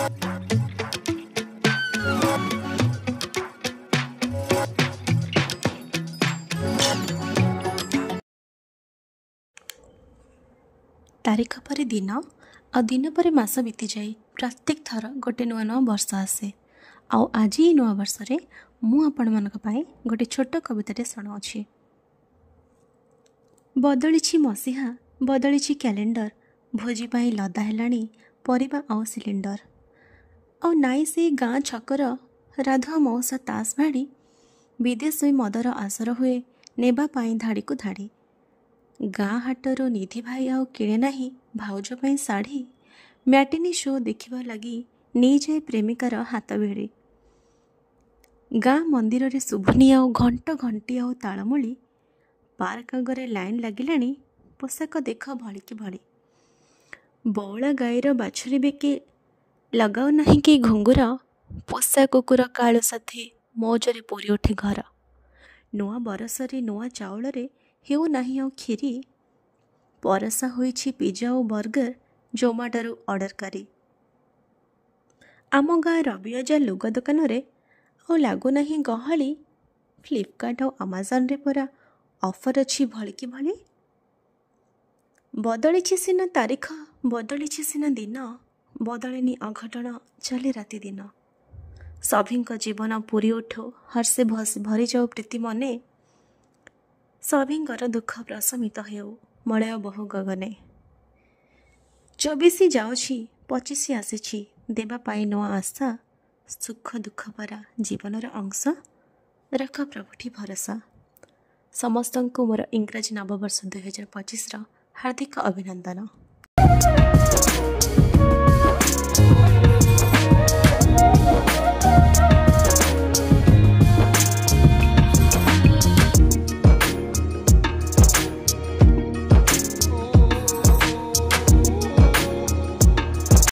ତାରିଖ ପରେ ଦିନ ଆଉ ଦିନ ପରେ ମାସ ବିତିଯାଏ। ପ୍ରତ୍ୟେକ ଥର ଗୋଟେ ନୂଆ ନୂଆ ବର୍ଷ ଆସେ। ଆଉ ଆଜି ଏଇ ନୂଆ ବର୍ଷରେ ମୁଁ ଆପଣମାନଙ୍କ ପାଇଁ ଗୋଟେ ଛୋଟ କବିତାଟେ ଶୁଣାଉଛି। ବଦଳିଛି ମସିହା, ବଦଳିଛି କ୍ୟାଲେଣ୍ଡର, ଭୋଜି ପାଇଁ ଲଦା ହେଲାଣି ପରିବା ଆଉ ସିଲିଣ୍ଡର। ଆଉ ନାଇଁ ସେଇ ଗାଁ ଛକର ରାଧୁଆ ମଉସା ତାସ ଭାଡ଼ି, ବିଦେଶ ମଦର ଆସର ହୁଏ ନେବା ପାଇଁ ଧାଡ଼ିକୁ ଧାଡ଼ି। ଗାଁ ହାଟରୁ ନିଧି ଭାଇ ଆଉ କିଣେ ନାହିଁ ଭାଉଜ ପାଇଁ ଶାଢ଼ୀ, ମ୍ୟାଟିନି ଶୋ ଦେଖିବା ଲାଗି ନେଇଯାଏ ପ୍ରେମିକାର ହାତ ଭିଡ଼ି। ଗାଁ ମନ୍ଦିରରେ ଶୁଭୁନି ଆଉ ଘଣ୍ଟ ଘଣ୍ଟି ଆଉ ତାଳମୂଳି, ପାର୍କ ଆଗରେ ଲାଇନ୍ ଲାଗିଲାଣି ପୋଷାକ ଦେଖ ଭଳିକି ଭଳି। ବଉଳା ଗାଈର ବାଛୁରୀ ବେକେ ଲଗାଉ ନାହିଁ କି ଘୁଙ୍ଗୁର, ପୋଷା କୁକୁର କାଳୁ ସାଥେ ମଉଜରେ ପୂରି ଉଠେ ଘର। ନୂଆ ବରଷରେ ନୂଆ ଚାଉଳରେ ହେଉ ନାହିଁ ଆଉ କ୍ଷୀରି, ପରସା ହୋଇଛି ପିଜା ଓ ବର୍ଗର ଜୋମାଟୋରୁ ଅର୍ଡ଼ର କରି। ଆମ ଗାଁ ରବି ଅଜା ଲୁଗା ଦୋକାନରେ ଆଉ ଲାଗୁନାହିଁ ଗହଳି, ଫ୍ଲିପକାର୍ଟ ଆଉ ଆମାଜନରେ ପରା ଅଫର୍ ଅଛି ଭଳିକି ଭଳି। ବଦଳିଛି ସିନା ତାରିଖ, ବଦଳିଛି ସିନା ଦିନ, ବଦଳିନି ଅଘଟଣ ଚାଲେ ରାତି ଦିନ। ସଭିଙ୍କ ଜୀବନ ପୂରି ଉଠୁ ହର୍ଷେ ଭରିଯାଉ ପ୍ରୀତି ମନେ, ସଭିଙ୍କର ଦୁଃଖ ପ୍ରଶମିତ ହେଉ ମଳୟ ବହୁ ଗଗନେ। 24 ଯାଉଛି 25 ଆସିଛି ଦେବା ପାଇଁ ନୂଆ ଆଶା, ସୁଖ ଦୁଃଖ ପରା ଜୀବନର ଅଂଶ, ରଖ ପ୍ରଭୁଠି ଭରସା। ସମସ୍ତଙ୍କୁ ମୋର ଇଂରାଜୀ ନବବର୍ଷ 2025ର ହାର୍ଦ୍ଦିକ ଅଭିନନ୍ଦନ।